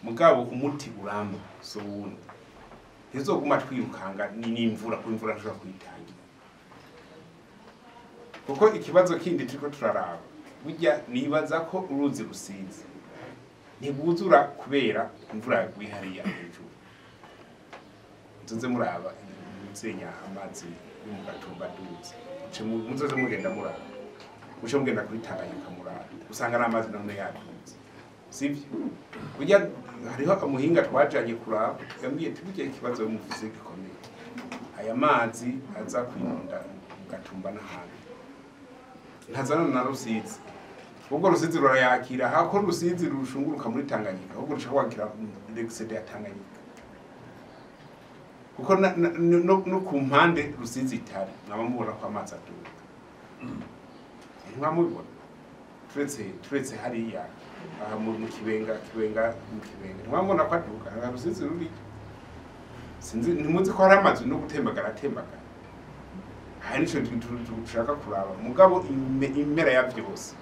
Mugabo umuti uramba so wundi ntizoguma twirukanga n'imvura, kuko imvura nshobora kuyitangira. Kuko ikibazo kindi turiko turaraba, burya nibaza ko uruzi Rusizi ntigwuzura kubera imvura yaguye hariya hejuru. Muzoze muraba muzenya amazi yo mu Gatumba aduze, muzoze mugenda muraba, muce mugenda kuri Tanganyika muraba, usanga ari amazi namwe yaduze, sivyo? Burya hariho amuhinga twajanye kuraba, yambwiye ati burya ikibazo mufise gikomeye, aya mazi aza kwinonda mu Gatumba n'ahandi ntazana na Rusizi. Ubwo Rusizi rurayakira, hako Rusizi rushunguruka muri Tanganyika, ahubwo ruca kwakira l'excédent ya Tanganyika, kuko no ku mpande Rusizi itari mwaba mubona ko amazi aduga, ntimwamubibona? Turetse hariya aha mu Kibenga, mu Kibenga ntimwamubona ko aduga? Aha Rusizi ruri, sinzi, ntimuzi ko hari amazu no gutembagara atembagara? Hari nico dushaka kuraba. Mugabo impera ya vyose,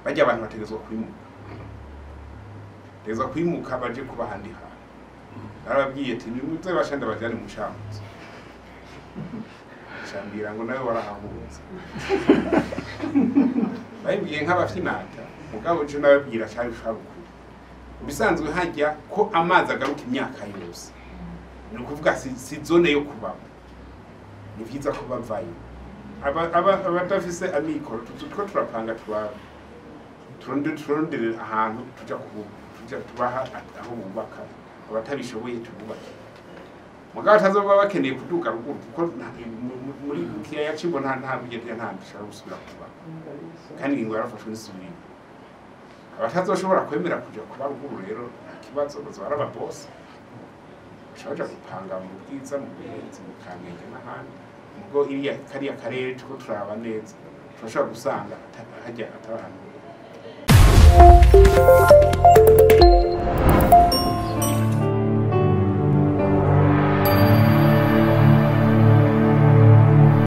barya abantu bategerezwa kwimuka, bategerezwa kwimuka baje kuba ahandi hantu. Narababwiye ati nimuze bashanda bajane mu Cankuzo, cambwira ngo nawe warahahunze. Babibwiye nk'abafyinata, mugabo je nababwira cari carukuru. Bisanzwe hajya ko amazi agaruka imyaka yose, ni ukuvuga si zone yo kubamo, ni vyiza ko bavayo. Abadafise amikoro, turiko turapanga, turondere ahantu tuja tuja tubaha aho bubaka. Abatabishoboye tububake, mugabo atazoba bakeneye kuduga ruguru, kuko muri kiyaya c'Imbo nta bugende, nta bishobora gusubira kuba, kandi ingingo yarafashwe n'isubira. Abatazoshobora kwemera kuja kuba ruguru rero nta kibazo, bazoba ari ababosi, baca baja gupanga mu Bwiza, mu Buyenzi, mu Kamenge n'ahandi. Ubwo iriya kariya karere turiko turaba neza, turashobora gusanga hajya atari ahantu.